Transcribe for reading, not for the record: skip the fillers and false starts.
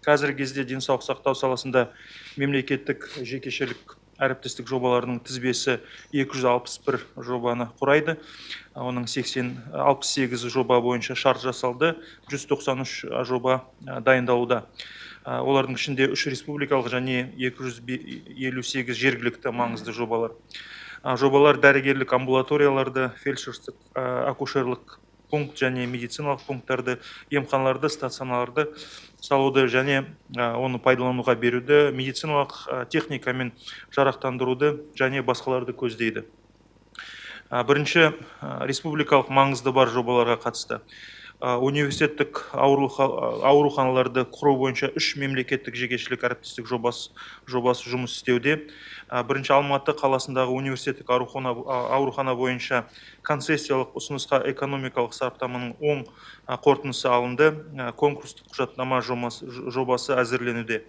Қазіргі кезде денсаулық сақтау саласында мемлекеттік жекешелік әріптестік жобаларының тізбесі 261 жобаны құрайды. Оның 68 жоба бойынша шарт жасалды, 193 жоба дайындалуда. Олардың ішінде 3 республикалық және 258 жергілікті маңызды жобалар. Жобалар дәрігерлік амбулаторияларды, фельдшерстік, акушерлік пункт және медициналық пункттарды, емханаларды, стационарларды салуды және оны пайдалануға беруді, медициналық техникамен жарақтандыруды және басқаларды көздейді. Бірінші, республикалық маңызды бар жобаларға қатысты. Университеттік ауруханаларды құру бойынша 3 мемлекеттік жекешелік әріптестік жобасы жұмыс істеуде. Бірінші, Алматы қаласындағы университеттік аурухана бойынша концессиялық ұсынысқа экономикалық сараптаманың оң қорытындысы алынды. Конкурстық құжаттама жобасы әзірленуде.